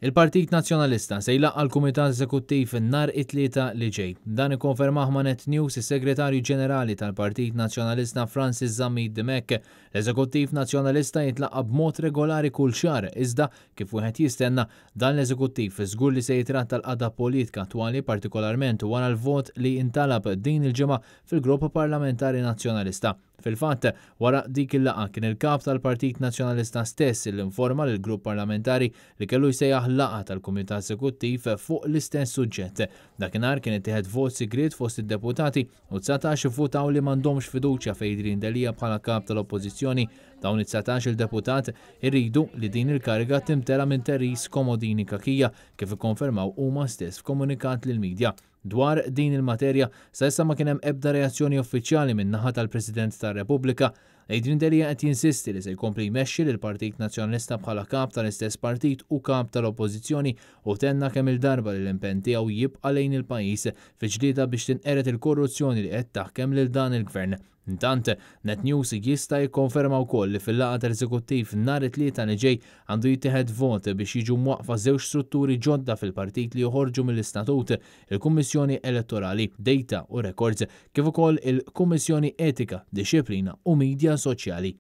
Il-Partit Nazzjonalista se jlaqqa' l-Kumitat Eżekuttiv nhar it-Tlieta li ġej. Dan ikkonfermah ma' Net News is-Segretarju Ġenerali tal-Partit Nazzjonalista Francis Zammit Dimech. L-Eżekuttiv Nazzjonalista jitlaqqa' b'mod regolari kull xahar, iżda, kif wieħed jistenna, dan l-Eżekuttiv żgur li se jitratta l-qagħda politika attwali partikolarment wara l-vot li intalab din il-ġimgħa fil-Grupp Parlamentari Nazzjonalista. Fil-fatt, wara dik il-laqgħa kien il-Kap tal-Partit Nazzjonalista stess li informa lill-Grupp Parlamentari li kellu jsejjaħ laqgħa tal-Kumitat Eżekuttiv fuq l-istess suġġett. Dakinhar kien ittieħed vot sigriet fost id-deputati u 19 ivvutaw li m'għandhomx fiduċja f'Adrian Delia bħala Kap tal-Oppożizzjoni. Dawn it-19 il-deputat iridu li din il-kariga timtela minn Therese Comodini Cachia kif ikkonfermaw huma stess f'komunikat lill-midja. Dwar din il-materja, sa issa ma kien hemm ebda reazzjoni uffiċjali min-naħa tal-President tar-Repubblika. Adrian Delia qed jinsisti li se jkompli jmexxi lill-Partit Nazzjonalista bħala kap tal-istess partit u kap tal-Oppożizzjoni u tenna kemm-il darba li l-impenn tiegħu jibqa' lejn il-pajjiż fi ġlieda biex tinqered il-korruzzjoni li qed taħkem lil dan il-Gvern. Intant, Net News jista' jikkonferma wkoll li fil-laqgħa tal-Eżekuttiv nhar it-Tlieta li ġej għandu jittieħed vot biex jiġu mwaqqfa żewġ strutturi ġodda fil-partit li joħorġu mill-istatut, il-Kummissjoni Elettorali, Data u Records, kif ukoll il-Kummissjoni Etika, Dixxiplina u Media Soċjali.